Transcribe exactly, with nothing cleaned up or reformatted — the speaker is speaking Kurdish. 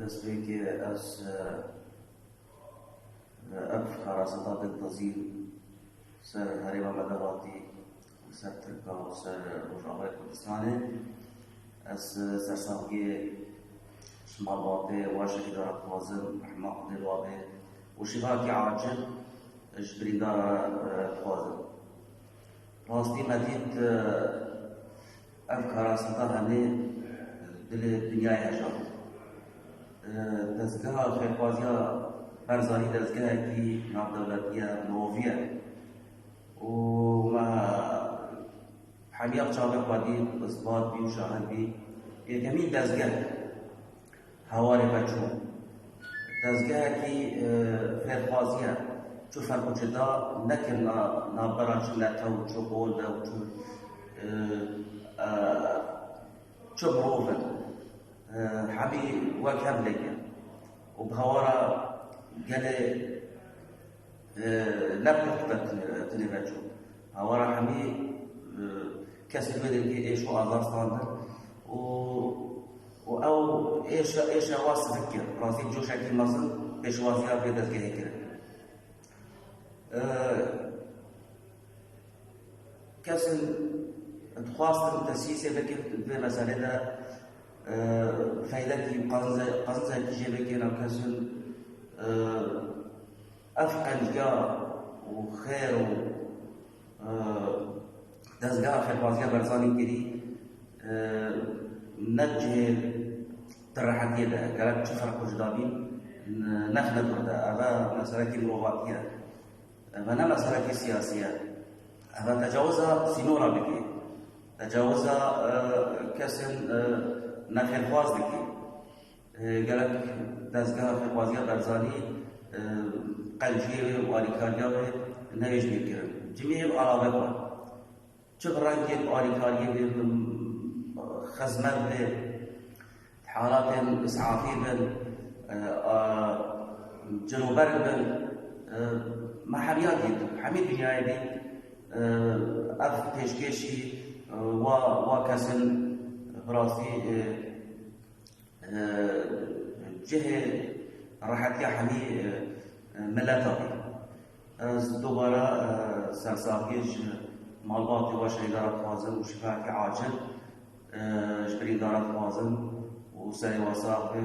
Destpêkê ez, e, ev karaseta diltezîn ser herêma me de hatî, ser Tirka û ser Rojavayê Kurdistanê. Ez, e, sersaxiyê ji malbatê, weşekî de re dixwazim, rehma Xwedê li wa bê û şîvakî acil ji birîndara, e, dixwazim. Rastî me dît, e, ev karaseta hemî dilê dinyayê hejand. E, dezgeha xêrxwaziya Barzanî dezgehekî navdewletî ye, mirovî ye. Û me hemiya çavê xwe dît, isbat bî û şahid bî. Yekemîn dezgeh hewarê me çû. Dezgehekî, e, xêrxwazî ye. Çi ferq û cida nekirina navbera çi netew, çi qol de û çi, e, e, çi mirov in. E, hemî wek hev lêk in. Û bi hawara gelê, e, ne qurt be tune-, tunê veçû. Hawara hemî, e, kesên wê demkê êş û azar standin û, û ew êşa, êşa wa sivik kir. Rastî coşekî mezin pêşwaziya vê dezgehê kirin. E, Kesên dixwastin tesîsê bikin vê meselê de, e, feydekî, qanze-, qanzekî jê bikin, ew kesên, e, ev qenciya û xêr û, e, dezgeha xêrxwaziya Barzanî kirî, e, ne cihê di rehetiyê de, gerek çi ferq û cida bîn, n-, nexne dûr de. Ev e meselekî mirovatî ye. Ev ne meselekî siyasî ye. Ev tecawiza sînora dike. Tecawiza, e, kesên, e, nexêrxwaz dike. E, gerek dezgeha xêrxwaziya Barzanî, e, qenciyê wê û alîkariya wê neyê ji bîr kirin. Cimî ev alave be. Çi bi rengê alîkariyê bê, bi xizmet bê, halatên îsafî bin, e, a, cil û berg bin, e, me hemiya dît, hemî dinyayê dît, e, ev pêşkêşî, e, wa, wa kesin bi rastî, e, e, cihê rehetiya hemî, e, e, mileta bî. Ez dubare, e, sersaxiyê ji malbatê we şehîda re dixwazim û şîfayekî acil, e, ji birînda re dixwazim û serê we sax be.